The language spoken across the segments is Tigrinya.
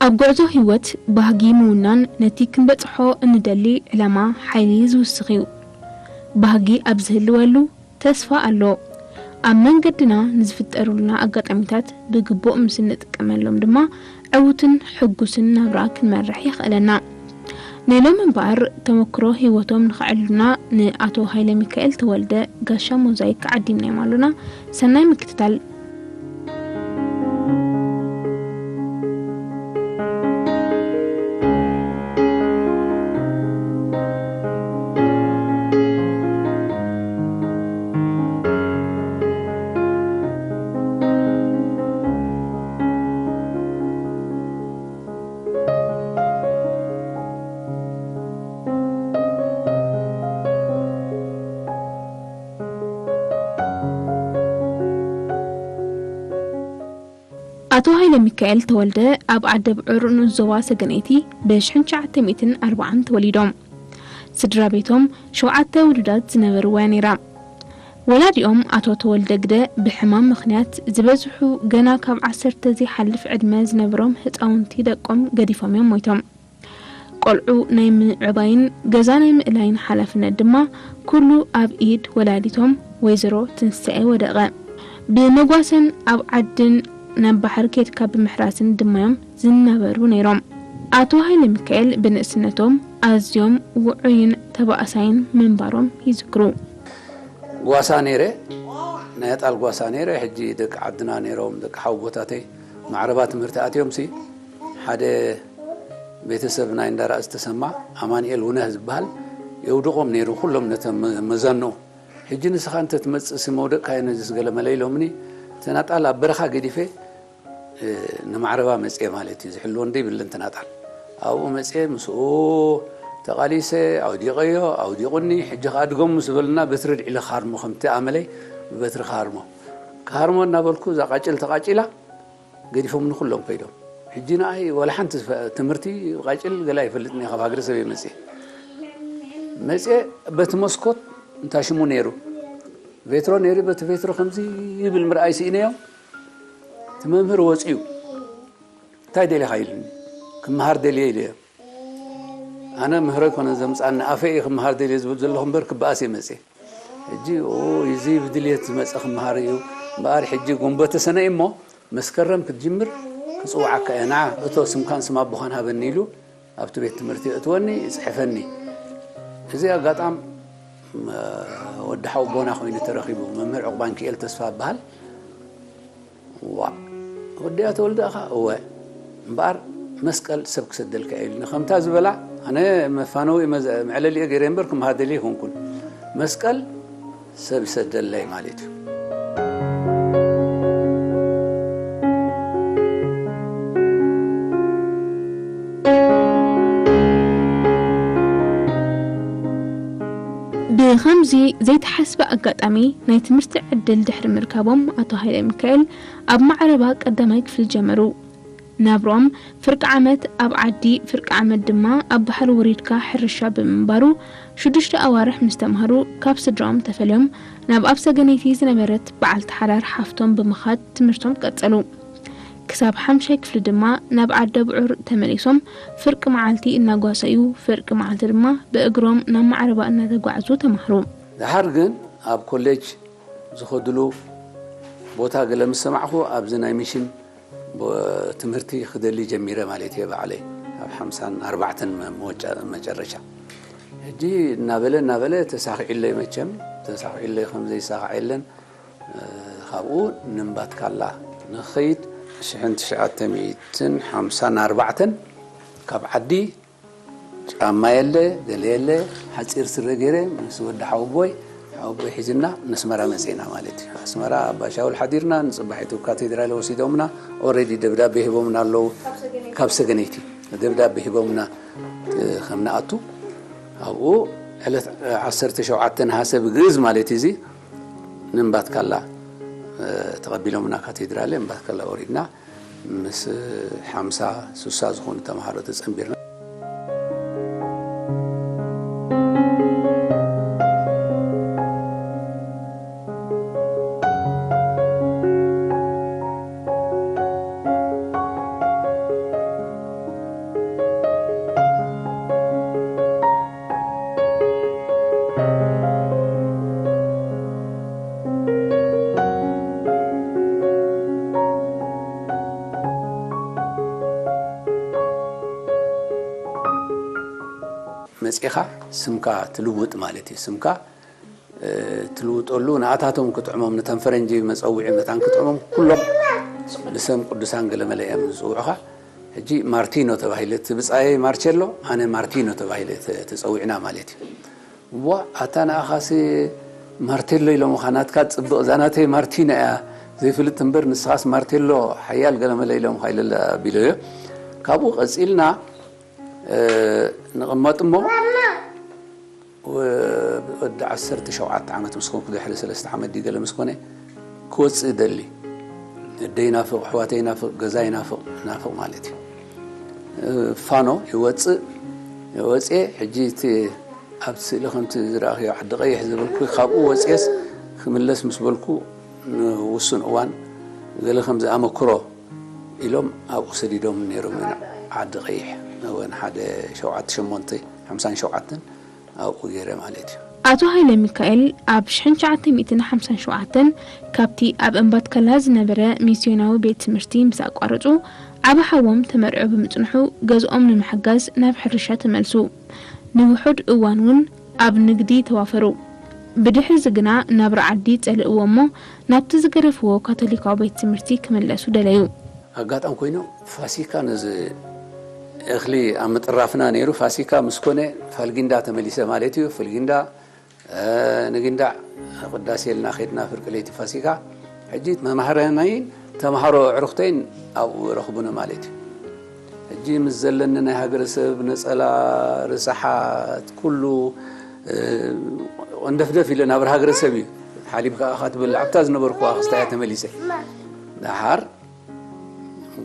ኣብ ጉዕዞ ህይወት ባህጊ ምውናን ነቲ ክንበጽሖ እንደሊ ዕላማ ሓይሊ ዝውስኽ እዩ። ባህጊ ኣብ ዝህልወሉ ተስፋ ኣሎ። ኣብ መንገድና ንዝፍጠሩልና ኣጋጣሚታት ብግቡእ ምስ እንጥቀመሎም ድማ ዕዉትን ሕጉስን ናብራ ክንመርሕ የኽእለና። ናይ ሎሚ እምበኣር ተመክሮ ህይወቶም ንኸዕልሉና ንኣቶ ሃይለ ሚካኤል ተወልደ ጋሻ ሞዛይክ ዓዲምናዮም ኣሎና። ሰናይ ምክትታል። ኣቶ ሃይለ ሚካኤል ተወልደ ኣብ ዓደ ብዑር ንኡስ ዞባ ሰገነይቲ ብ ሽሕን ትሽዓተ ሚእትን ኣርባዓን ተወሊዶም። ስድራ ቤቶም ሸውዓተ ውሉዳት ዝነበርዋ እያ ነይራ። ወላዲኦም ኣቶ ተወልደ ግደ ብሕማም ምኽንያት ዝበዝሑ ገና ካብ ዓሰርተ ዘይሓልፍ ዕድመ ዝነበሮም ህፃውንቲ ደቆም ገዲፎም እዮም ሞይቶም። ቆልዑ ናይ ምዕባይን ገዛ ናይ ምእላይን ሓላፍነት ድማ ኩሉ ኣብ ኢድ ወላዲቶም ወይዘሮ ትንሳኤ ወደቐ። ብመጓሰን ኣብ ዓድን ናብ ባሕሪ ኬድካ ብምሕራስን ድማ እዮም ዝናበሩ ነይሮም። ኣቶ ሃይለ ሚካኤል ብንእስነቶም ኣዝዮም ውዑይን ተባእሳይን ምንባሮም ይዝክሩ። ጓሳ ነይረ፣ ናይ ኣጣል ጓሳ ነይረ። ሕጂ ደቂ ዓድና ነይሮም፣ ደቂ ሓውቦታተይ ማዕረባ ትምህርቲ ኣትዮም ሲ ሓደ ቤተሰብ ናይ እንዳራእስ ተሰማ ኣማኑኤል ውነህ ዝበሃል የውድቖም ነይሩ ኩሎም ነተ መ-፣ መዘንኡ። ሕጂ ንስኻ እንተ ትመጽእ ሲ መውደቕካ እየ ነዚ ስገለ መለ ኢሎምኒ፣ ተናጣል ኣብ በረኻ ገዲፈ፣ እ፣ ንማዕረባ መጽየ ማለት እዩ። ዝሕልዎ እንደ ይብልን ተናጣል። ኣብኡ መጽየ ምስኡ ተቓሊሰ፣ ኣውዲቐዮ፣ ኣውዲቑኒ፣ ሕጂ ከኣ ድገሙ ምስ በሉና በትሪ ድዒለ ክሃርሞ ከምቲ ኣመለይ ብበትሪ ክሃርሞ። ክሃርሞ እናበልኩ እዛ ቃጭል ተቓጪላ፣ ገዲፎምኒ ኩሎም ከይዶም። ሕጂ ንኣይ ዋላ ሓንቲ ዝፈ-፣ ትምህርቲ ቃጭል ገለ ኣይፈልጥን እየ፣ ካብ ሃገረ ሰብ እየ መጽየ። መጽየ በቲ መስኮት እንታይ ሽሙ ነይሩ? ቬትሮ ነይሩ፣ በቲ ቬትሮ ከምዚ ይብል ምርኣይ ስኢነዮም። እቲ መምህር ወጽዩ፣ "እንታይ ደሊኻ?" ኢሉኒ። "ክመሃር ደልየ" ኢለዮ። ኣነ ምህሮ ኣይኮነን ዘምጽኣኒ፣ ኣፈይ እየ ክመሃር ደልየ ዝብል ዘለኹ እምበር ክበኣስ እየ መጽየ። ሕጂ፣ "ኦ፣ እዚ ብድልየት ዝመጸ ክመሃር እዩ እምበኣር፣ ሕጂ ጉንበተ ሰነ እሞ መስከረም ክትጅምር ክጽውዓካ እየ፣ ንዓ እቶ ስምካን ስም ኣቦኻን ሃበኒ" ኢሉ ኣብቲ ቤት ትምህርቲ የእትወኒ፣ ይጽሕፈኒ። እዚ ኣጋጣም፣ እ፣ ወዲ ሓውቦና ኮይኑ ተረኺቡ፣ መምህር ዑቕባንኪኤል ተስፋ ይበሃል። "ዋእ፣ ወዲያ ተወልደ ኢኻ?" "እወ፣ እምበኣር መስቀል ሰብ ክሰደልካ እዩ" ኢሉኒ። ከምታ ዝበላ፣ ኣነ መፋነዊ መዘ-፣ መዕለሊኤ ገይረ እምበር ክመሃር ደልየ ኣይኮንኩን። መስቀል ሰብ ይሰደለይ ማለት እዩ። ብኸምዚ ዘይተሓስበ ኣጋጣሚ ናይ ትምህርቲ ዕድል ድሕሪ ምርካቦም፣ ኣቶ ሃይለ ሚካኤል ኣብ ማዕረባ ቀዳማይ ክፍሊ ጀመሩ። ናብርኦም ፍርቂ ዓመት ኣብ ዓዲ፣ ፍርቂ ዓመት ድማ ኣብ ባሕሪ ወሪድካ ሕርሻ ብምንባሩ፣ ሽዱሽተ ኣዋርሕ ምስ ተምሃሩ፣ ካብ ስድራኦም ተፈልዮም ናብ ኣብ ሰገነይቲ ዝነበረት በዓልቲ ሓዳር ሓፍቶም ብምኻድ ትምህርቶም ቀጸሉ። ክሳብ ሓምሻይ ክፍሊ ድማ ናብ ዓደ ብዑር ተመሊሶም ፍርቂ መዓልቲ እናጓሰዩ፣ ፍርቂ መዓልቲ ድማ ብእግሮም ናብ ማዕረባ እናተጓዕዙ ተማህሩ። ደሓር ግን ኣብ ኮሌጅ ዝኸድሉ ቦታ ገለ ምስ ሰማዕኹ፣ ኣብዚ ናይ ሚሽን ብ-፣ ትምህርቲ ክደሊ ጀሚረ ማለት እየ ባዕለይ፣ ኣብ ሓምሳን ኣርባዕተን መ-፣ መወጫ-፣ መጨረሻ። ሕጂ እናበለ እናበለ ተሳኺዑለይ፣ መቸም ተሳኺዑለይ፣ ከም ዘይሳኻዕ የለን። እ፣ ካብኡ ንምባትካላ ንኸይድ፣ ሽሕን ትሽዓተ ሚእትን ሓምሳን ኣርባዕተን ካብ ዓዲ ጫማ የለ፣ ገለ የለ፣ ሓጺር ስረ ገይረ ምስ ወዲ ሓወቦይ፣ ሓወቦይ ሒዝና ነስመራ መጺእና ማለት እዩ። ኣስመራ ኣባ ሻውል ሓዲርና፣ ንጽባሒቱ ካቴድራል ወሲዶምና፣ ኦልሬዲ ደብዳቤ ሂቦምና ኣለዉ ካብ ሰገነይቲ። ደብዳቤ ሂቦምና፣ እ፣ ከም ንኣቱ ኣብኡ ዕለት ዓሰርተ ሸውዓተ ነሃሰ ብግእዝ ማለት እዩ። እዚ ንምባትካላ፣ እ፣ ተቐቢሎምና ካቴድራል፣ እምባትካላ ወሪድና። ምስ ሓምሳ ስሳ ዝኾኑ ተምሃሮ ተጸንቢርና። ስምካ ትልውጥ ማለት እዩ። ስምካ ትልውጠሉ ንኣታቶም ክጥዕሞም፣ ነተን ፈረንጂ መጸውዒ መታን ክጥዕሞም፣ ኩሎም ብሰም ቅዱሳን ገለመለ እዮም ዝጽውዑኻ። ሕጂ ማርቲኖ ተባሂለ፣ እቲ ብጻየይ ማርቸሎ፣ ኣነ ማርቲኖ ተባሂለ ተጸዊዕና ማለት እዩ። ዋ ኣታ ንኣኻሲ ማርቴሎ ኢሎምኻ፣ ናትካ ጽብቕ፣ እዛ ናተይ ማርቲና እያ ዘይፍልጥ እምበር፣ ንስኻስ ማርቴሎ ሓያል ገለመለ ኢሎምኻ ኢለላ ኣቢለዮ። ካብኡ ቀጺልና ንቕመጥ እሞ ወዲ ዓሰርተ ሸውዓተ ዓመት ምስ ኮንኩ፣ ድሕሪ ሰለስተ ዓመት ድዩ ገለ ምስ ኮነ ክወጽእ እደሊ። ኣደይ ይናፍቕ፣ ኣሕዋተይ ይናፍቕ፣ ገዛ ይናፍቕ፣ ይናፍቕ ማለት እዩ። ፋኖ ይወጽእ፣ ወጽኤ ሕጂ እቲ ኣብቲ ስእሊ ከምቲ ዝረኣኽዮ ዓዲ ቀይሕ ዝበልኩ፣ ካብኡ ወጽኤስ ክምለስ ምስ በልኩ ንውሱን እዋን ገለ ከም ዝኣመክሮ ኢሎም ኣብኡ ሰዲዶም ነይሮም። ዓዲ ቀይሕ እውን ሓደ ሸውዓተ ሸሞንተ ሓምሳን ሸውዓተን ኣብኡ ገይረ ማለት እዩ። ኣቶ ሃይለ ሚካኤል ኣብ ሽሕን ትሽዓተ ሚእትን ሓምሳን ሸውዓተን ካብቲ ኣብ እምባትከላ ዝነበረ ሚስዮናዊ ቤት ትምህርቲ ምስ ኣቋረጹ፣ ዓቢ ሓዎም ተመርዕዮ ብምጽንሑ፣ ገዝኦም ንምሕጋዝ ናብ ሕርሻ ተመልሱ። ንውሑድ እዋን እውን ኣብ ንግዲ ተዋፈሩ። ብድሕሪዚ ግና ናብራ ዓዲ ጸልእዎ እሞ፣ ናብቲ ዝገደፍዎ ካቶሊካዊ ቤት ትምህርቲ ክምለሱ ደለዩ። ኣጋጣሚ ኮይኑ ፋሲካ ነዚ እኽሊ ኣብ ምጥራፍና ነይሩ። ፋሲካ ምስ ኮነ ፋልጊንዳ ተመሊሰ ማለት እዩ። ፍልጊንዳ፣ እ፣ ንጊንዳዕ ቅዳሴ ኢልና ኸድና ፍርቂ ለይቲ ፋሲካ። ሕጂ መማህራነይን ተምሃሮ ኣዕሩኽተይን ኣብኡ ረኽቡኒ ማለት እዩ። ሕጂ ምስ ዘለኒ ናይ ሃገረሰብ ነጸላ፣ ርስሓት፣ ኩሉ፣ እ፣ ቆንደፍደፍ ኢለ ናብ ሃገረሰብ እዩ። ሓሊብ ከኣ ትብል ኣብታ ዝነበርኩዋ ክስታይ እየ ተመሊሰ። ደሓር፣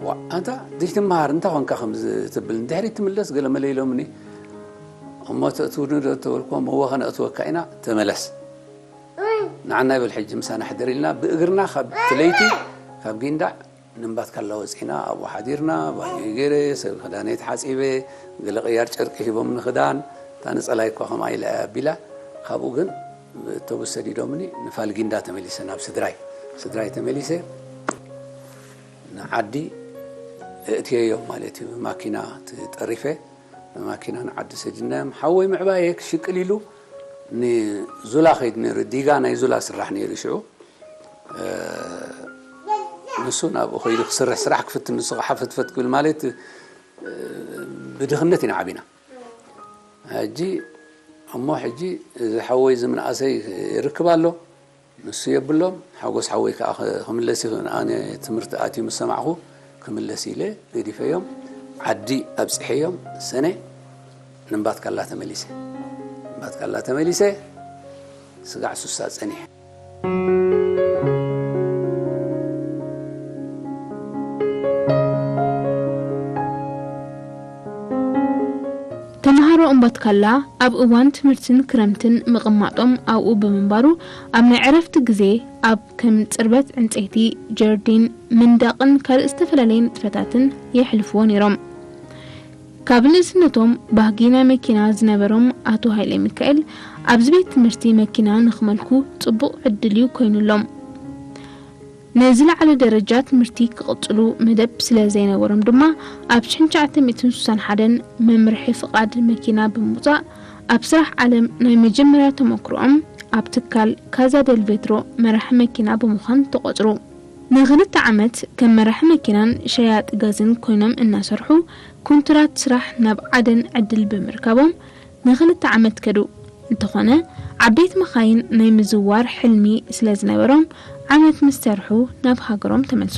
ዋ፣ ኣንታ ዘይትመሃር እንታይ ኾንካ ከምዚ ትብል? ንድሕሪት ትምለስ ገለ መለ ኢሎምኒ። እሞ ተእትውኒ ዶ ተበልኩዎም፣ እወ ከነእትወካ ኢና፣ ተመለስ። ንዓና ይበል ሕጂ ምሳና ሕደር ኢልና ብእግርና ካብ እቲ ለይቲ ካብ ጊንዳዕ ንምባትካላ ወጺና ኣብኡ ሓዲርና። ባኞ ገይረ፣ ሰብ ክዳነይ ተሓጺበ፣ ገለ ቅያር ጨርቂ ሂቦምኒ ክዳን፣ እታ ነጸላይ እኳ ከምኣ ኢላ እያ ኣቢላ። ካብኡ ግን ብእቶቡስ ሰዲዶምኒ ንፋልጊንዳ ተመሊሰ፣ ናብ ስድራይ፣ ስድራይ ተመሊሰ ንዓዲ እእትየዮም ማለት እዩ። ብማኪና ተጠሪፈ፣ ብማኪና ንዓዲ ሰዲድናዮም። ሓወይ ምዕባየ ክሽቅል ኢሉ ንዙላ ከይድ ነይሩ፣ ዲጋ ናይ ዙላ ስራሕ ነይሩ ሽዑ። እ፣ ንሱ ናብኡ ከይዱ ክስርሕ፣ ስራሕ ክፍትን፣ ንሱ ከዓ ፈትፈት ክብል ማለት፣ እ፣ ብድኽነት ኢና ዓቢና። ሕጂ እሞ ሕጂ እዚ ሓወይ እዚ ምንኣሰይ ይርክብ ኣሎ፣ ንሱ የብሎም። ሓጎስ ሓወይ ከዓ ኸ-፣ ክምለስ እዩ፣ ኣነ ትምህርቲ ኣትዩ ምስ ሰማዕኹ ክምለስ ኢለ ገዲፈዮም፣ ዓዲ ኣብፅሐዮም። ሰነ ንምባትካላ ተመሊሰ፣ ንምባትካላ ተመሊሰ ስጋዕ ሱሳ ፀኒሐ። ተምሃሮ እምባትካላ ኣብ እዋን ትምህርትን ክረምትን ምቕማጦም ኣብኡ ብምንባሩ፣ ኣብ ናይ ዕረፍቲ ግዜ ኣብ ከም ጽርበት ዕንጸይቲ፣ ጀርዲን፣ ምንዳቕን ካልእ ዝተፈላለየ ንጥፈታትን የሕልፍዎ ነይሮም። ካብ ንእስነቶም ባህጊ ናይ መኪና ዝነበሮም ኣቶ ሃይለ ሚካኤል፣ ኣብዚ ቤት ትምህርቲ መኪና ንኽመልኩ ጽቡቕ ዕድል እዩ ኮይኑሎም። ንዝለዓለ ደረጃ ትምህርቲ ክቕጽሉ መደብ ስለ ዘይነበሮም ድማ፣ ኣብ ሽሕን ትሽዓተ ሚእትን ስሳን ሓደን መምርሒ ፍቓድ መኪና ብምውጻእ፣ ኣብ ስራሕ ዓለም ናይ መጀመርያ ተመክሮኦም ኣብ ትካል ካዛ ደል ቬትሮ መራሒ መኪና ብምዃን ተቖጽሩ። ንኽልተ ዓመት ከም መራሒ መኪናን ሸያጢ ጋዝን ኮይኖም እናሰርሑ፣ ኮንትራት ስራሕ ናብ ዓደን ዕድል ብምርካቦም፣ ንኽልተ ዓመት ከዱ። እንተኾነ፣ ዓበይቲ መኻይን ናይ ምዝዋር ሕልሚ ስለ ዝነበሮም፣ ዓመት ምስ ሰርሑ ናብ ሃገሮም ተመልሱ።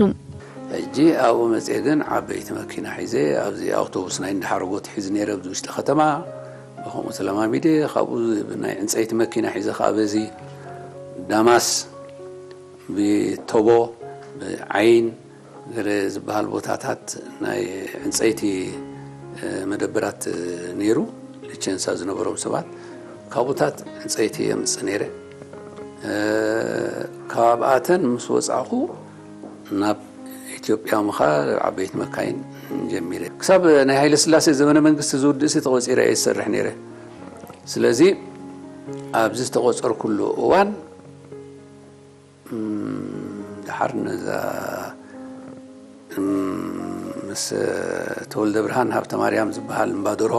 ሕጂ ኣብኡ መፅየ ግን ዓበይቲ መኪና ሒዘ፣ ኣብዚ ኣውቶቡስ ናይ እንዳሓረጎት ሒዝ ነይረ፣ ኣብዚ ውሽጢ ከተማ ብኸምኡ ተለማሚደ። ካብኡ ናይ ዕንፀይቲ መኪና ሒዘ ከዓ በዚ ዳማስ፣ ብቶቦ፣ ብዓይን፣ ገለ ዝበሃል ቦታታት ናይ ዕንፀይቲ፣ እ፣ መደበራት፣ እ፣ ነይሩ፣ ሊቸንሳ ዝነበሮም ሰባት። ካብኡታት ዕንፀይቲ የምፅእ ነይረ። እ፣ ካብኣተን ምስ ወፃእኹ ናብ ኢትዮጵያ ምኻድ ዓበይቲ መካይን ጀሚረ። ክሳብ ናይ ሃይለ ስላሴ ዘመነ መንግስቲ ዝውድእሲ ተቖፂረ እየ ዝሰርሕ ነይረ። ስለዚ ኣብዚ ዝተቖፀርኩሉ እዋን እም፣ ደሓር ነዛ፣ እም፣ ምስ ተወልደ ብርሃን ሃብተ ማርያም ዝበሃል እምባደሮ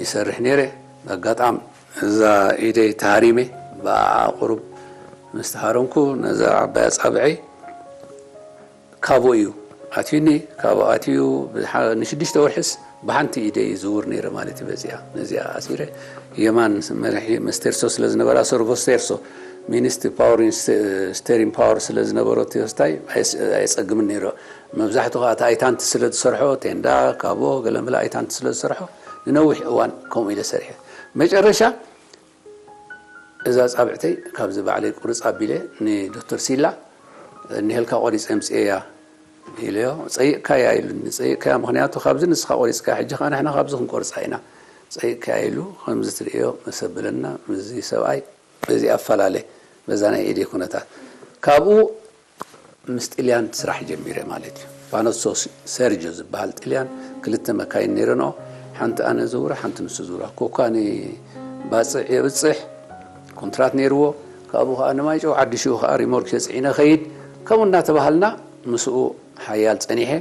ይሰርሕ ነይረ። ኣጋጣም እዛ ኢደይ ተሃሪመ፣ ብኣኣ ቁሩብ ምስ ተሃረምኩ፣ ነዛ ዓባይ ኣጻብዐይ ካቦ እዩ ኣትዩኒ። ካቦ ኣትዩ ብሓ-፣ ንሽዱሽተ ወርሕስ ብሓንቲ ኢደይ ይዝውር ነይረ ማለት እዩ። በዚኣ፣ ነዚኣ ኣሲረ፣ የማን መርሒ መስተርሶ ስለ ዝነበራ፣ ሰርቮ ስተርሶ፣ ሚኒስትሪ ፓወር ኢንስ-፣ ስቴሪንግ ፓወር ስለ ዝነበሮ፣ እቲ ሆስታይ ኣይስ-፣ ኣየጸግምን ነይሩ። መብዛሕትኡ ከኣ እቲ ኣይታንቲ ስለ ዝሰርሖ፣ ቴንዳ፣ ካቦ፣ ገለመለ ኣይታንቲ ስለ ዝሰርሖ፣ ንነዊሕ እዋን ከምኡ ኢለ ሰሪሐ። መጨረሻ እዛ ጻብዕተይ ካብዚ ባዕለይ ቁርጽ ኣቢለ ንዶክተር ሲላ፣ "እኒሀልካ ቆሪጸ የምጽኤያ" ኢለዮ። "ጸይቕካያ" ኢሉኒ። "ጸይቕካያ፣ ምኽንያቱ ካብዚ ንስኻ ቆሪጽካ፣ ሕጂ ከኣ ንሕና ካብዚ ክንቆርጻ ኢና። ጸይቕካያ" ኢሉ ከምዚ ትርእዮ መሰብለና ምስዚ ሰብኣይ በዚ ኣፈላለ፣ በዛ ናይ ኢደይ ኩነታት። ካብኡ ምስ ጥልያን ስራሕ ጀሚረ ማለት እዩ። ፋኖሶ ሰርጆ ዝበሃል ጥልያን ክልተ መካይን ነይረንኦ፣ ሓንቲ ኣነ ዝውራ፣ ሓንቲ ንሱ ዝውራ። ኮካ ንባጽዕ የብጽሕ፣ ኮንትራት ነይርዎ። ካብኡ ኸዓ ንማይጨው ዓዲ ሽኡ ኸዓ ሪሞርክ የጽዒነ ኸይድ። ከምኡ እናተባሃልና ምስኡ ሓያል ጸኒሐ።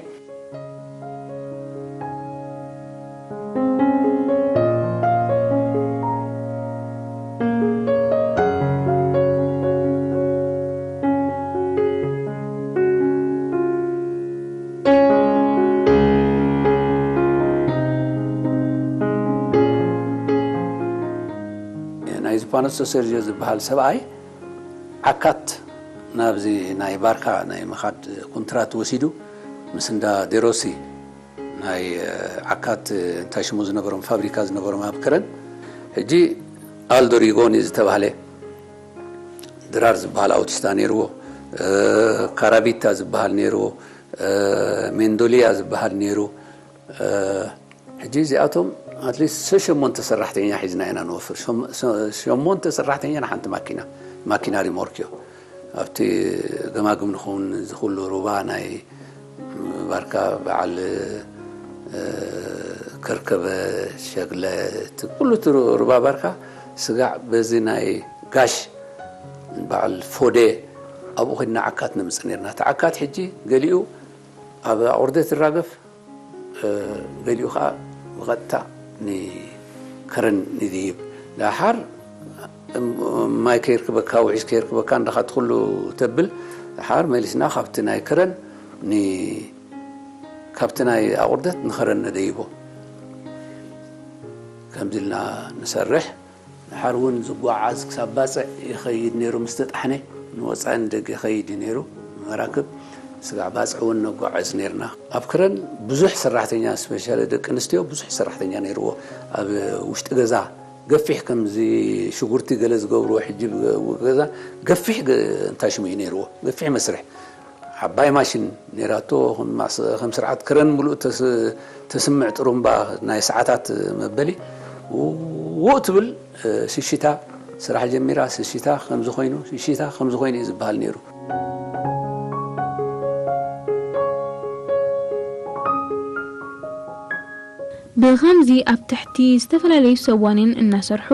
ናይ ዝፓኖስቶ ሰርጆ ዝበሃል ሰብኣይ ዓካት ናብዚ ናይ ባርካ ናይ ምኻድ ኩንትራት ወሲዱ ምስ እንዳ ዴሮሲ ናይ ዓካት እንታይ ሽሙ ዝነበሮም ፋብሪካ ዝነበሮም ኣብ ከረን፣ ሕጂ ኣልዶ ሪጎኒ ዝተባህለ ድራር ዝበሃል ኣውቲስታ ነይርዎ፣ ካራቢታ ዝበሃል ነይርዎ፣ ሜንዶሊያ ዝበሃል ነይሩ። ሕጂ እዚኣቶም ኣትሊስት ሸሞንተ ሰራሕተኛ ሒዝና ኢና ንወፍር። ሸም-፣ ሸ-፣ ሸሞንተ ሰራሕተኛ ንሓንቲ ማኪና፣ ማኪና ሪሞርክ እዮ። ኣብቲ ገማግም ንኸውን ዝኹሉ ሩባ ናይ ባርካ በዓል፣ እ፣ ከርከበ፣ ሸግለ፣ እቲ ኩሉ እቲ ሩ-፣ ሩባ ባርካ ስጋዕ በዚ ናይ ጋሽ በዓል ፎዴ ኣብኡ ኸድና ዓካት ነምጽእ ነርና። እቲ ዓካት ሕጂ ገሊኡ ኣብ ኣቑርደት ይራገፍ፣ እ፣ ገሊኡ ኸዓ ብቐጥታ ንከረን ንድይብ። ደሓር ማይ ከይርክበካ፣ ውሒስ ከይርክበካ እንዳኻ ትኹሉ ተብል፣ ደሓር መሊስና ካብቲ ናይ ከረን ን-፣ ካብቲ ናይ ኣቑርደት ንኸረን ነደይቦ። ከምዚ ኢልና ንሰርሕ። ደሓር እውን ዝጓዓዝ ክሳብ ባጽዕ ይኸይድ ነይሩ፣ ምስ ተጣሕነ ንወጻኢ ንደገ ይኸይድ እዩ ነይሩ። መራክብ ስጋዕ ባጽዕ እውን ነጓዕዝ ነይርና። ኣብ ክረን ብዙሕ ሰራሕተኛ፣ ስፔሻሊ ደቂ ኣንስትዮ ብዙሕ ሰራሕተኛ ነይርዎ። ኣብ ውሽጢ ገዛ ገፊሕ፣ ከምዚ ሽጉርቲ ገለ ዝገብርዎ ሕጂ ብ-፣ ገዛ ገፊሕ ገ-፣ እንታይ ሽሙ እዩ ነይርዎ፣ ገፊሕ መስርሕ። ዓባይ ማሽን ነይራቶ፣ ከም ማስ-፣ ከም ስርዓት ክረን ምሉእ ተስ-፣ ተስምዕ ጥሩምባ ናይ ሰዓታት መበሊ ውእ ትብል፣ እ፣ ሽሽታ ስራሕ ጀሚራ፣ ሽሽታ ከምዚ ኮይኑ፣ ሽሽታ ከምዚ ኮይኑ እዩ ዝበሃል ነይሩ። ብኸምዚ ኣብ ትሕቲ ዝተፈላለዩ ሰብ ዋኒን እናሰርሑ፣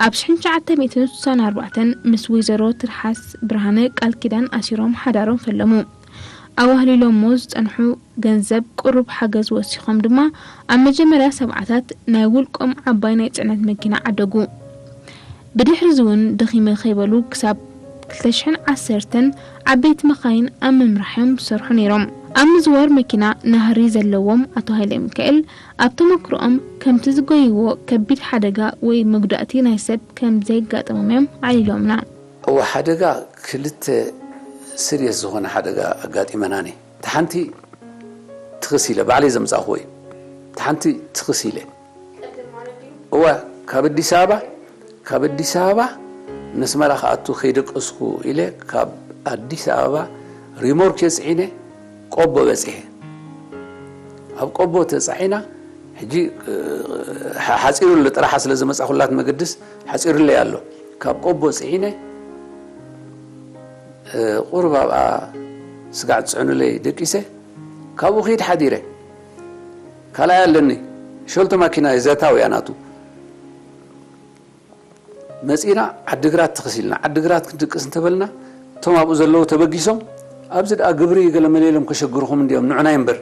ኣብ ሽሕን ትሽዓተ ሚእትን ስሳን ኣርባዕተን ምስ ወይዘሮ ትርሓስ ብርሃነ ቃል ኪዳን ኣሲሮም ሓዳሮም ፈለሙ። ኣዋህሊሎሞ ዝጸንሑ ገንዘብ ቁሩብ ሓገዝ ወሲኾም ድማ፣ ኣብ መጀመርያ ሰብዓታት ናይ ውልቆም ዓባይ ናይ ጽዕነት መኪና ዓደጉ። ብድሕሪ እዚ እውን ደኺመ ከይበሉ ክሳብ ክልተ ሽሕን ዓሰርተን ዓበይቲ መኻይን ኣብ ምምራሕ እዮም ዝሰርሑ ነይሮም። ኣብ ምዝዋር መኪና ናህሪ ዘለዎም ኣቶ ሃይለሚካኤል፣ ኣብ ተመክሮኦም ከምቲ ዝጎይዎ ከቢድ ሓደጋ ወይ መጉዳእቲ ናይ ሰብ ከም ዘየጋጠሞም እዮም ኣዕሊሎምና። እወ፣ ሓደጋ፣ ክልተ ስሪየስ ዝኾነ ሓደጋ ኣጋጢመናኒ። እቲ ሓንቲ ትኽስ ኢለ፣ ባዕለይ ዘምጻእክዎ እዩ። እቲ ሓንቲ ትኽስ ኢለ። እወ፣ ካብ ኣዲስ ኣበባ፣ ካብ ኣዲስ ኣበባ ነስመራ ክኣቱ ከይደቀስኩ ኢለ፣ ካብ ኣዲስ ኣበባ ሪሞርክ የጽዒነ ቆቦ በጺሐ። ኣብ ቆቦ ተጻዒና፣ ሕጂ፣ እ፣ ሓ-፣ ሓጺሩ ኣሎ፣ ጥራሓ ስለ ዝመጻኹላት መገድስ ሓጺሩለይ ኣሎ። ካብ ቆቦ ጽዒነ፣ እ፣ ቁሩብ ኣብኣ ስጋዕ ጽዕኑለይ ደቂሰ፣ ካብኡ ክይድ ሓዲረ። ካልኣይ ኣለኒ፣ ሸልቶ ማኪና እየ፣ ዘታው እያ ናቱ። መጺና ዓድግራት ትኽስ ኢልና፣ ዓድግራት ክንድቅስ እንተበልና፣ እቶም ኣብኡ ዘለዉ ተበጊሶም፣ "ኣብዚ ደኣ ግብሪ ገለ መለ ኢሎም ከሸግርኹም እንድዮም፣ ንዑናይ እምበር"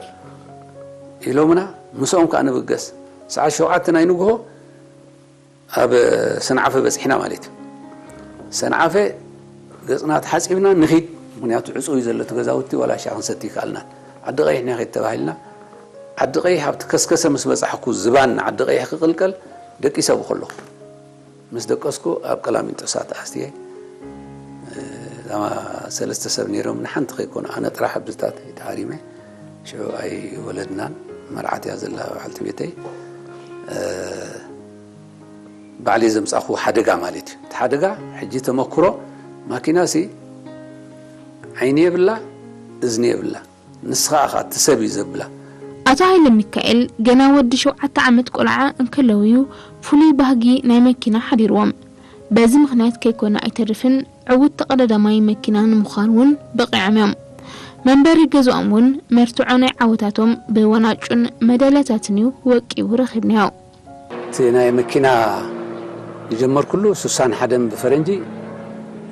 ኢሎምና፣ ምስኦም ከኣ ንብገስ። ሰዓት ሸውዓተ ናይ ንግሆ ኣብ ሰንዓፈ በፂሕና ማለት እዩ። ሰንዓፈ ገፅና ተሓፂብና ንኺድ፣ ምክንያቱ ዕፁው እዩ ዘሎ እቲ ገዛውቲ፣ ዋላ ሻሂ ክንሰቲ ይከኣልና። ዓዲ ቀይሕ ንኺድ ተባሂልና። ዓዲ ቀይሕ ኣብቲ ከስከሰ ምስ በፃሕኩ፣ ዝባን ዓዲ ቀይሕ ክቕልቀል ደቂሰ ከለኹ፣ ምስ ደቀስኩ ኣብ ቀላሚንጦስ ኣትየ። እዛ ሰለስተ ሰብ ነይሮም፣ ንሓንቲ ከይኮኑ ኣነ ጥራሕ ኣብዚታት ተሃሪመ። ሽዑ ኣይወለድናን፣ መርዓት እያ ዘላ በዓልቲ ቤተይ። ባዕለይ ዘምጻእኩዎ ሓደጋ ማለት እዩ። እቲ ሓደጋ ሕጂ ተመክሮ፣ ማኪናሲ ዓይኒ የብላ፣ እዝኒ የብላ። ንስኻ ኢኻ እቲ ሰብ እዩ ዘብላ። ኣቶ ሃይለ ሚካኤል ገና ወዲ ሸውዓተ ዓመት ቆልዓ እንከለዉ እዩ ፍሉይ ባህጊ ናይ መኪና ሓዲርዎም። በዚ ምኽንያት ከይኮነ ኣይተርፍን ዕዉት ተቐዳዳማይ መኪና ንምዃን እውን በቒዖም እዮም። መንበሪ ገዝኦም እውን መርትዖ ናይ ዓወታቶም ብዋንጫን መዳልያታትን እዩ ወቂቡ ረኺብናዮ። እቲ ናይ መኪና ዝጀመርኩሉ ሱሳን ሓደን ብፈረንጂ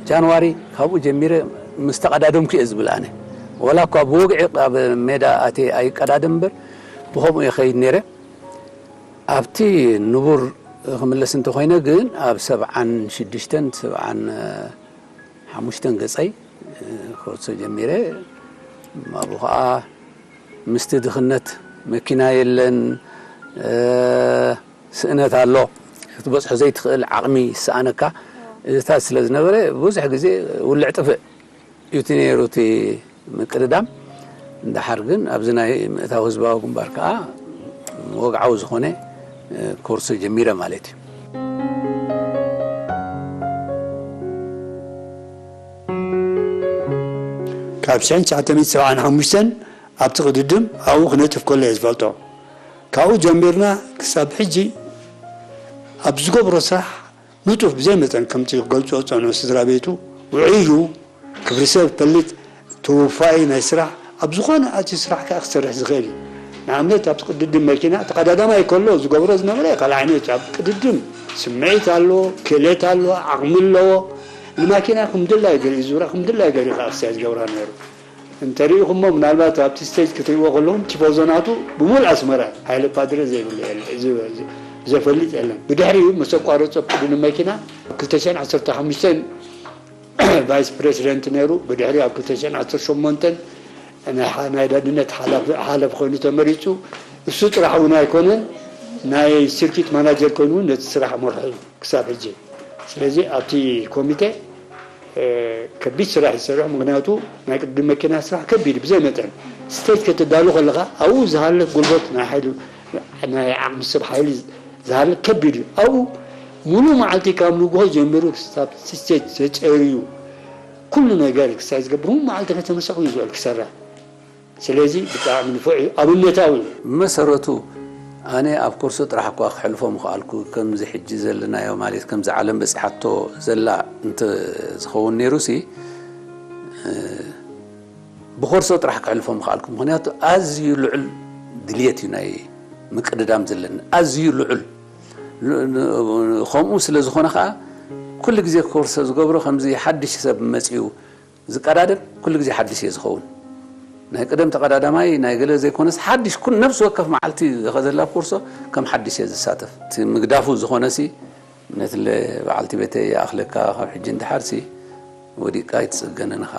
ጃንዋሪ፣ ካብኡ ጀሚረ ምስ ተቐዳደምኩ እየ ዝብል ኣነ። ወላ እኳ ብወግዒ ኣብ ሜዳ ኣትየ ኣይቀዳደም እምበር፣ ብኸምኡ እየ ኸይድ ነይረ። ኣብቲ ንቡር ክምለስ እንተኾይነ ግን፣ ኣብ ሰብዓን ሽዱሽተን፣ ሰብዓን ሓሙሽተን ገጸይ ኮርሶ ጀሚረ። ኣብኡ ኸዓ ምስቲ ድኽነት፣ መኪና የለን፣ ስእነት ኣሎ፣ ክትበጽሖ ዘይትኽእል ዓቕሚ ይሰኣነካ። እዚታት ስለ ዝነበረ፣ ብዙሕ ግዜ ውልዕ ጥፍእ እዩ እቲ ነይሩ እቲ ምቅድዳም። እንድሓር ግን ኣብዚ ናይ ምእታው ህዝባዊ ግንባር ከኣ ወግዓዊ ዝኾነ ኮርሶ ጀሚረ ማለት እዩ። ካብ ሽሕን ትሽዓተ ሚእትን ሰብዓን ሓሙሽተን ኣብቲ ቅድድም ኣብኡ ክነጥፍ ከሎ እየ ዝፈልጦ። ካብኡ ጀሚርና ክሳብ ሕጂ ኣብ ዝገብሮ ስራሕ ንጡፍ ብዘይ መጠን ከምቲ ክገልጾ ዝጸንሑ ስድራ ቤቱ ውዑይ እዩ። ክብሪ ሰብ ፈልጥ፣ ተወፋኢ ናይ ስራሕ፣ ኣብ ዝኾነ ኣትዩ ስራሕ ከኣ ክሰርሕ ዝኽእል እዩ። ንኣብነት ኣብቲ ቅድድም መኪና ተቐዳዳማይ ከሎ ዝገብሮ ዝነበረ ካልእ ዓይነት እዩ። ኣብ ቅድድም ስምዒት ኣለዎ፣ ክእለት ኣለዎ፣ ዓቕሚ ኣለዎ። ንማኪና ከም ድላዩ ገይሩ ይዙራ፣ ከም ድላዩ ገይሩ ከኣ ክሳይ ዝገብራ ነይሩ። እንተሪኢኹሞ ምናልባት ኣብቲ ስቴጅ ክትሪእዎ ከለኹም ቲፎዞ ናቱ ብምሉእ ኣስመራ ሃይለ ፓድረ ዘይብሉ የለ፣ ዝ-፣ ዝ-፣ ዘፈልጥ የለን። ብድሕሪኡ ምስ ኣቋረጾ ቅድድም መኪና ክልተ ሽሕን ዓሰርተ ሓሙሽተን ቫይስ ፕሬዚደንት ነይሩ። ብድሕሪ ኣብ ክልተ ሽሕን ዓሰርተ ሸሞንተን ናይ ሓ-፣ ናይ ዳድነት ሓላፊ፣ ሓለፍ ኮይኑ ተመሪጹ። እሱ ጥራሕ እውን ኣይኮነን፣ ናይ ሲርኪት ማናጀር ኮይኑ እውን ነቲ ስራሕ መርሑ እዩ ክሳብ ሕጂ። ስለዚ ኣብቲ ኮሚቴ፣ እ፣ ከቢድ ስራሕ ይሰርሕ። ምኽንያቱ ናይ ቅድድም መኪና ስራሕ ከቢድ ብዘይ መጠን። ስቴጅ ክትዳሉ ከለኻ ኣብኡ ዝሃልፍ ጉልበት ናይ ሓይሊ፣ ናይ ዓቕሚ ሰብ ሓይሊ ዝሃልፍ ከቢድ እዩ። ኣብኡ ሙሉእ መዓልቲ ካብ ንግሆ ጀሚሩ ክሳብ ስቴጅ ተጨርዩ ኩሉ ነገር ክሳይ ዝገብር፣ ሙሉእ መዓልቲ ከተመሳኹ እዩ ዝውዕል ክሰርሕ። ስለዚ ብጣዕሚ ንፉዕ እዩ፣ ኣብነታዊ እዩ። ብመሰረቱ ኣነ ኣብ ኮርሶ ጥራሕ እኳ ክሕልፎ ምኽኣልኩ፣ ከምዚ ሕጂ ዘለናዮ ማለት ከምዚ ዓለም በጺሓቶ ዘላ እንተ ዝኸውን ነይሩሲ፣ እ፣ ብኮርሶ ጥራሕ ክሕልፎ ምኽኣልኩ። ምኽንያቱ ኣዝዩ ልዑል ድልየት እዩ ናይ ምቅድዳም ዘለኒ፣ ኣዝዩ ልዑል። ል-፣ ን-፣ ከምኡ ስለ ዝኾነ ኸኣ ኩሉ ግዜ ኮርሶ ዝገብሮ ከምዚ ሓድሽ ሰብ መጺኡ ዝቀዳደም ኩሉ ግዜ ሓድሽ እየ ዝኸውን። ናይ ቅደም ተቐዳዳማይ ናይ ገለ ዘይኮነስ ሓድሽ ኩል-፣ ነፍሲ ወከፍ መዓልቲ ዝኸ-፣ ዘላ ኮርሶ ከም ሓድሽ እየ ዝሳተፍ። እቲ ምግዳፉ ዝኾነሲ ነትለ በዓልቲ ቤተይ ይኣኽለካ፣ ካብ ሕጂ እንድሓርሲ ወዲቕካ ኣይትጽገንን ኢኻ፣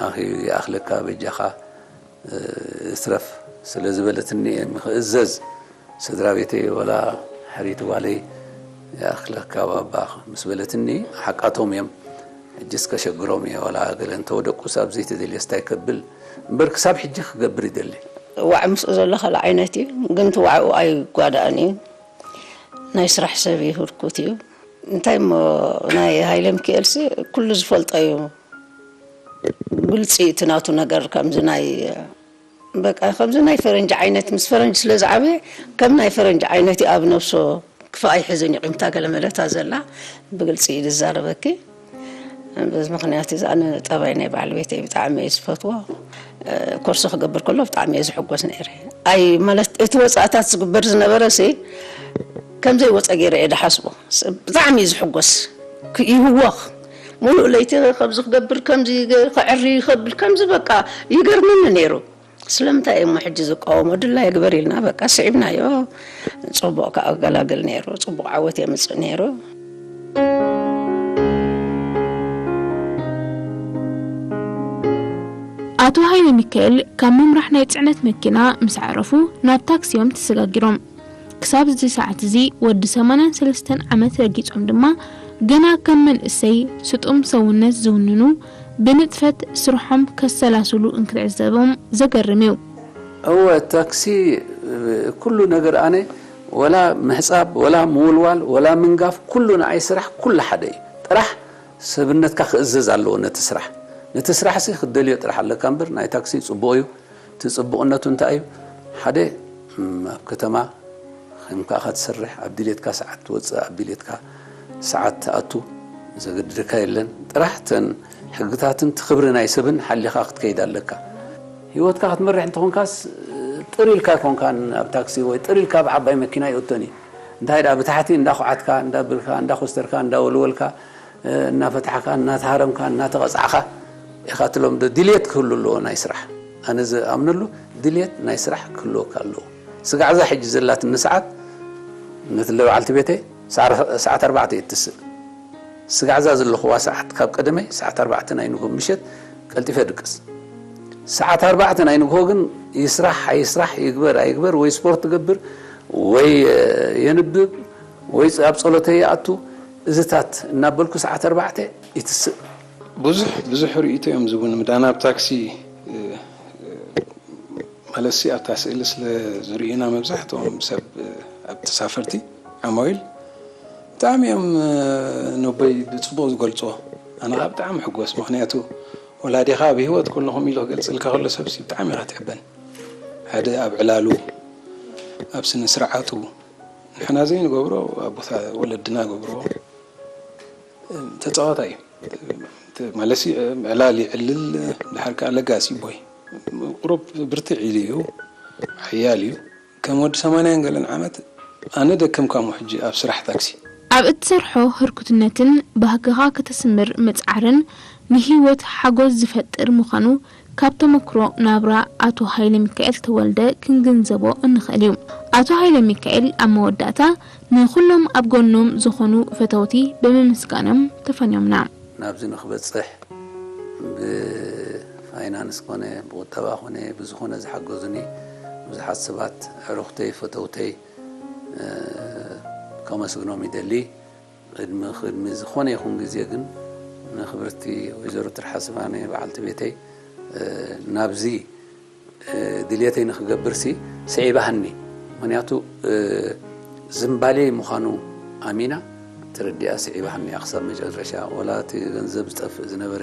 ኣኺ ይኣኽለካ በጃኻ፣ እ፣ እትረፍ ስለ ዝበለትኒ እየ ንኽእዘዝ። ስድራ ቤተይ ወላ ሕሪት ጓለይ ይኣኽለካ ባባ ምስ በለትኒ፣ ሓቃቶም እዮም። ሕጅስ ከሸግሮም እየ፣ ወላ ገለ እንተወደቁስ ኣብ ዘይተደልየ ስታይ ከብል እምበር፣ ክሳብ ሕጂ ክገብር ይደሊ። ዋዕ ምስኡ ዘሎ ካልእ ዓይነት እዩ፣ ግን እቲ ዋዕኡ ኣይጓዳእን እዩ። ናይ ስራሕ ሰብ እዩ፣ ህርኩት እዩ። እንታይ እሞ፣ ናይ ሃይለ ሚካኤልሲ ኩሉ ዝፈልጦ እዩ። ግልፂ እቲ ናቱ ነገር ከምዚ ናይ፣ በቃ ከምዚ ናይ ፈረንጂ ዓይነት፣ ምስ ፈረንጂ ስለ ዝዓበየ ከም ናይ ፈረንጂ ዓይነት እዩ። ኣብ ነብሶ ክፋእ ኣይሕዝን እዩ፣ ቂምታ ገለ መለታ ዘላ ብግልፂ እዩ ዝዛረበኪ። በዚ ምኽንያት እዚ ኣነ ጠባይ ናይ በዓል ቤተይ ብጣዕሚ እየ ዝፈትዎ። ኮርሶ ክገብር ከሎ ብጣዕሚ እየ ዝሕጎስ ነይረ። ኣይ፣ ማለት እቲ ወፃእታት ዝግበር ዝነበረ ሲ ከም ዘይወፀ ገይረ እየ ዝሓስቦ። ብጣዕሚ እዩ ዝሕጎስ። ክ-፣ ይህወኽ። ሙሉእ ለይቲ ከምዚ ክገብር፣ ከምዚ ገ-፣ ከዕሪ ይኸብል፣ ከምዚ በቃ ይገርመኒ ነይሩ። ስለምንታይ እሞ ሕጂ ዝቃወሞ ድላ ይግበር ኢልና በቃ ስዒብናዮ። ጽቡቕ ከኣገላግል ነይሩ፣ ጽቡቕ ዓወት የምጽእ ነይሩ። ኣቶ ሃይለ ሚካኤል ካብ ምምራሕ ናይ ጽዕነት መኪና ምስ ዓረፉ ናብ ታክሲ እዮም ተሰጋጊሮም። ክሳብ እዚ ሰዓት እዚ ወዲ ሰማንያን ሰለስተን ዓመት ረጊጾም ድማ ገና ከም መንእሰይ ስጡም ሰውነት ዝውንኑ ብንጥፈት ስርሖም ከሰላስሉ እንክትዕዘቦም ዘገርም እዩ። እወ ታክሲ ኩሉ ነገር ኣነ ወላ ምሕፃብ ወላ ምውልዋል ወላ ምንጋፍ ኩሉ ንዓይ ስራሕ ኩሉ ሓደ እዩ። ጥራሕ ሰብነትካ ክእዘዝ ኣለዎ ነቲ ስራሕ። ነቲ ስራሕ ሲ ክትደልዮ ጥራሕ ኣለካ እምበር ናይ ታክሲ ፅቡቕ እዩ። እቲ ፅቡቕነቱ እንታይ እዩ? ሓደ ኣብ ከተማ ከምካ ኢኻ ትሰርሕ፣ ኣብ ድሌትካ ሰዓት ትወፅእ፣ ኣብ ድሌትካ ሰዓት ትኣቱ ዘገድደካ የለን። ጥራሕ ተን ሕግታትን እቲ ክብሪ ናይ ሰብን ሓሊኻ ክትከይድ ኣለካ። ህይወትካ ክትመርሕ እንተኾንካስ ጥር ኢልካ ኣይኮንካን ኣብ ታክሲ ወይ ጥር ኢልካ ኣብ ዓባይ መኪና ይእቶን እዩ። እንታይ ደኣ ብታሕቲ እንዳኹዓትካ እንዳብልካ እንዳኮስተርካ እንዳወልወልካ እናፈታሕካ እናተሃረምካ እናተቐፃዕካ ኢኻ ትለምዶ። ድልየት ክህሉ ኣለዎ ናይ ስራሕ። ኣነ ዝኣምነሉ ድልየት ናይ ስራሕ ክህልወካ ኣለዎ። ስጋዕዛ ሕጂ ዘላትኒ ሰዓት ነቲ ለበዓልቲ ቤተይ ሰዓት ኣርባዕተ እየ እትስእ። ስጋዕዛ ዘለኹዋ ሰዓት ካብ ቀደመይ ሰዓት ኣርባዕተ ናይ ንግሆ ምሸት ቀልጢፈ ድቅስ። ሰዓት ኣርባዕተ ናይ ንግሆ ግን ይስራሕ ኣይስራሕ ይግበር ኣይግበር ወይ ስፖርት ትገብር ወይ የንብብ ወይ ኣብ ፀሎተይ ይኣቱ እዝታት እናበልኩ ሰዓት ኣርባዕተ ይትስእ። ብዙሕ ብዙሕ ርእይቶ እዮም ዝቡን ምዳና ኣብ ታክሲ ማለትሲ ኣብታ ስእሊ ስለ ዝርእዩና መብዛሕትኦም ሰብ ኣብ ተሳፈርቲ ዓማዊል ብጣዕሚ እዮም ነቦይ ብፅቡቅ ዝገልፅዎ። ኣነ ከዓ ብጣዕሚ ሕጎስ ምክንያቱ ወላዲኻ ብህይወት ከለኹም ኢሉ ክገልፅልካ ከሎ ሰብሲ ብጣዕሚ ኢኻ ትሕበን። ሓደ ኣብ ዕላሉ ኣብ ስነ ስርዓቱ ንሕና ዘይንገብሮ ኣቦታ ወለድና ገብርዎ ተፃዋታይ እዩ። ማለትሲ ዕላል ይዕልል ድሓር ከዓ ለጋሲ ቦይ ቁሩብ ብርትዕ ኢሉ እዩ ሓያል እዩ። ከም ወዲ ሰማንያን ገለን ዓመት ኣነ ደከምካሞ ሕጂ ኣብ ስራሕ ታክሲ። ኣብ እትሰርሖ ህርኩትነትን ባህግኻ ከተስምር ምጽዓርን ንህይወት ሓጎስ ዝፈጥር ምዃኑ ካብ ተመክሮ ናብራ ኣቶ ሃይለሚካኤል ተወልደ ክንግንዘቦ እንኽእል እዩ። ኣቶ ሃይለሚካኤል ኣብ መወዳእታ ንኹሎም ኣብ ጎኖም ዝኾኑ ፈተውቲ ብምምስጋኖም ተፈንዮምና። ናብዚ ንኽበፅሕ ብፋይናንስ ኮነ ብቁጠባ ኮነ ብዝኾነ ዝሓገዙኒ ብዙሓት ሰባት ኣዕሩኽተይ ፈተውተይ ከመስግኖም ይደሊ። ቅድሚ ቅድሚ ዝኾነ ይኹን ግዜ ግን ንክብርቲ ወይዘሮ ትርሓስባነ በዓልቲ ቤተይ ናብዚ ድልየተይ ንክገብር ሲ ስዒባህኒ ምክንያቱ ዝምባሌ ምዃኑ ኣሚና ተረዲኣ ስዒባህኒ እያ ክሳብ መጨረሻ ወላ እቲ ገንዘብ ዝጠፍእ ዝነበረ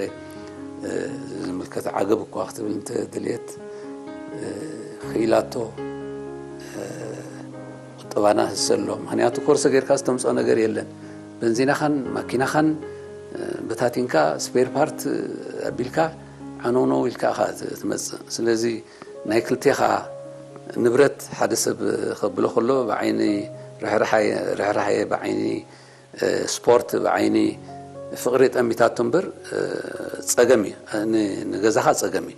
ዝምልከት ዓገብ እኳ ክትብል እንተ ድልየት ክኢላቶ ቁጠባና ህሰሎ ምክንያቱ ኮርሰ ጌርካ ዝተምፅኦ ነገር የለን በንዚናኻን ማኪናኻን በታቲንካ ስፔር ፓርት ኣቢልካ ዓነውነው ኢልካ ኢኻ ትመፅእ ስለዚ ናይ ክልቴኻ ንብረት ሓደ ሰብ ከብሎ ከሎ ብዓይኒ ርሕራሐ ብዓይኒ ስፖርት ብዓይኒ ፍቕሪ ጠሚታቶ እምበር ፀገም እዩ ንገዛኻ ፀገም እዩ